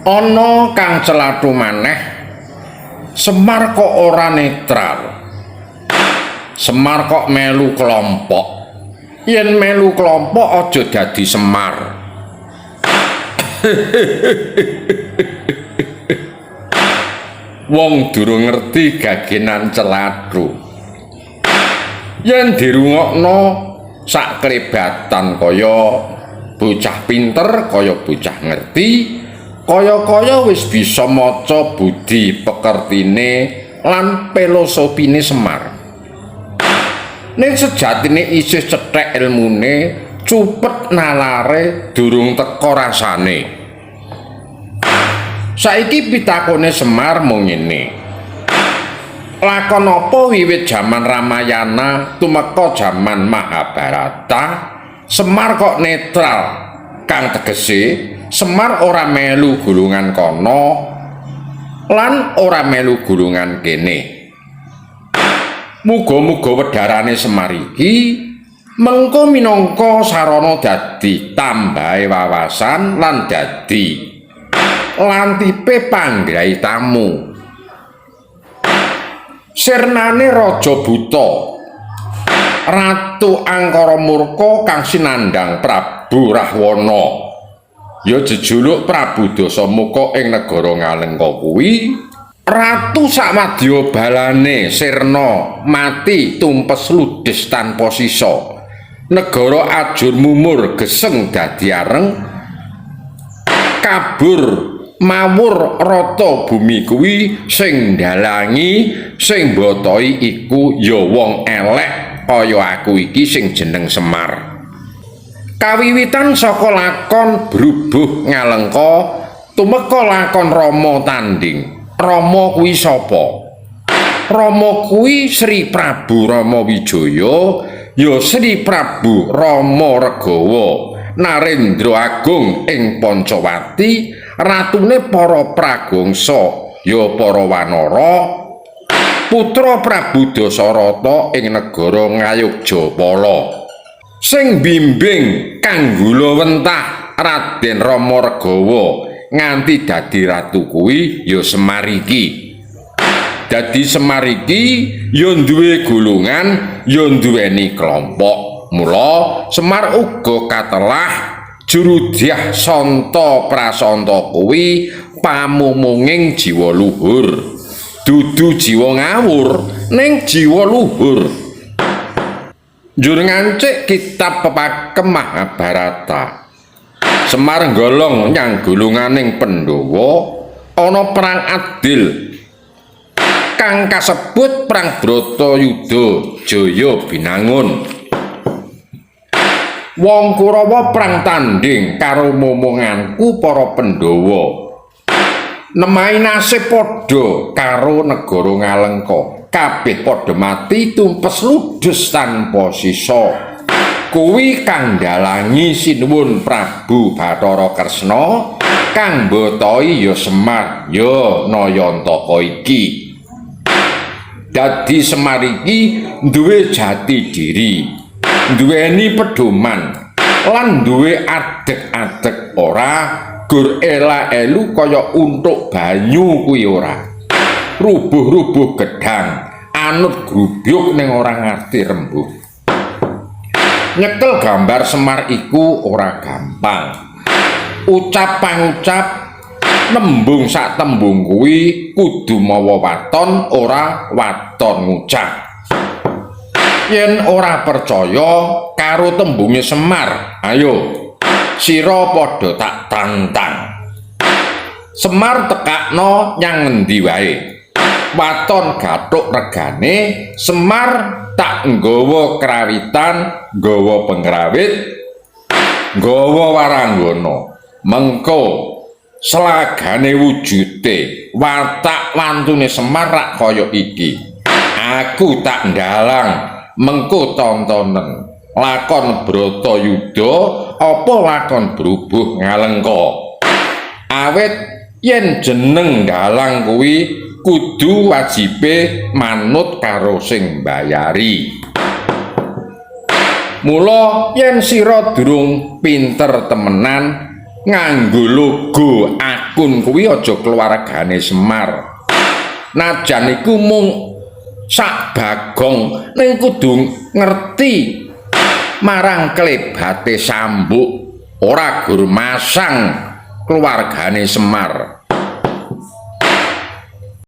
Ana kang celathu maneh, Semar kok ora netral. Semar kok melu kelompok. Yen melu kelompok aja dadi Semar. Wong durung ngerti gagenan celathu. Yen dirungokno sak klebatan kaya bocah pinter, kaya bocah ngerti, kaya-kaya wis bisa maca budi pekertine lan filosofine Semar. Ning sejatine isih cethek ilmune, cupet nalare durung teka rasane. Saiki pitakone Semar mung ngene. Lakon apa wiwit jaman Ramayana tumeka jaman Mahabharata, Semar kok netral, kang tegese Semar ora melu gulungan kono lan ora melu gulungan kene. Muga-muga wedharane Semar iki mengko minangka sarana dadi tambahe wawasan lan dadi lantipe panggraitamu. Sirnane Raja Buta, Ratu Angkara Murka kang sinandhang Prabu Rahwana, ya jejuluk Prabu Dasamuka ing negara Ngalengka kuwi. Ratu samadya balane sirna mati tumpes ludes tanpa sisa. Negara ajur mumur geseng dadi areng, kabur mawur rata bumi kuwi sing ndalangi sing mbotoi iku ya wong elek kaya aku iki sing jeneng Semar. Kawiwitan saka lakon Brubuh Ngalengka tumeka lakon Rama tanding. Rama kuwi sapa? Rama kuwi Sri Prabu Rama Wijaya, ya Sri Prabu Rama Regawa, Narendra Agung ing Pancawati, ratune para Pragongsa, ya para wanara, putra Prabu Dasarata ing negara Ngayogya-pala. Sing bimbing kang gulawentah Raden Rama Regawa nganti dadi ratu kuwi ya Semar iki. Dadi Semar iki ya duwe golongan, ya duweni kelompok. Mula Semar uga katelah jurudyah santa prasanta kuwi pamumunging jiwa luhur. Dudu jiwa ngawur, ning jiwa luhur. Njur ngancik kitab pepakem Mahabharata. Semar nggolong nyang golonganing Pandhawa ana perang adil kang kasebut perang Bratayuda Jaya Binangun. Wong Kurawa perang tanding karo momonganku para Pandhawa. Nemahi nasib padha karo negara Ngalengka. Kabeh padha mati tumpes ludes tanpa sisa. Kuwi kang ndalangi sinuwun Prabu Bathara Kresna kang mbotoi ya Semar ya Nayantaka iki. Dadi Semar iki duwe jati diri, duweni pedoman lan duwe adeg-adeg, ora gur ela-elu kaya untuk banyu kuwi ora. Rubuh-rubuh gedhang, anut grubyuk ning ora ngerti rembug. Nyekel gambar Semar iku ora gampang. Ucap pangucap nembung sak tembung kuwi kudu mawa waton, ora waton ngucap. Yen ora percaya karo tembunge Semar, ayo sira padha tak tantang. Semar tekakno nyang ngendi wae. Waton gathuk regane, Semar tak nggawa krawitan, nggawa pengrawit, nggawa waranggana. Mengko selagane wujute watak wantune Semar rak kaya iki. Aku tak ndalang, mengko tontonen lakon Bratayuda apa lakon Brubuh Ngalengka. Awit yen jeneng dalang kuwi kudu wajibe manut karo sing mbayari. Mula yen sira durung pinter temenan Nganggo logo akun kuwi aja keluargane Semar. Najan iku mung sak Bagong, ning kudu ngerti marang klebate sambuk, ora gur masang keluargane Semar.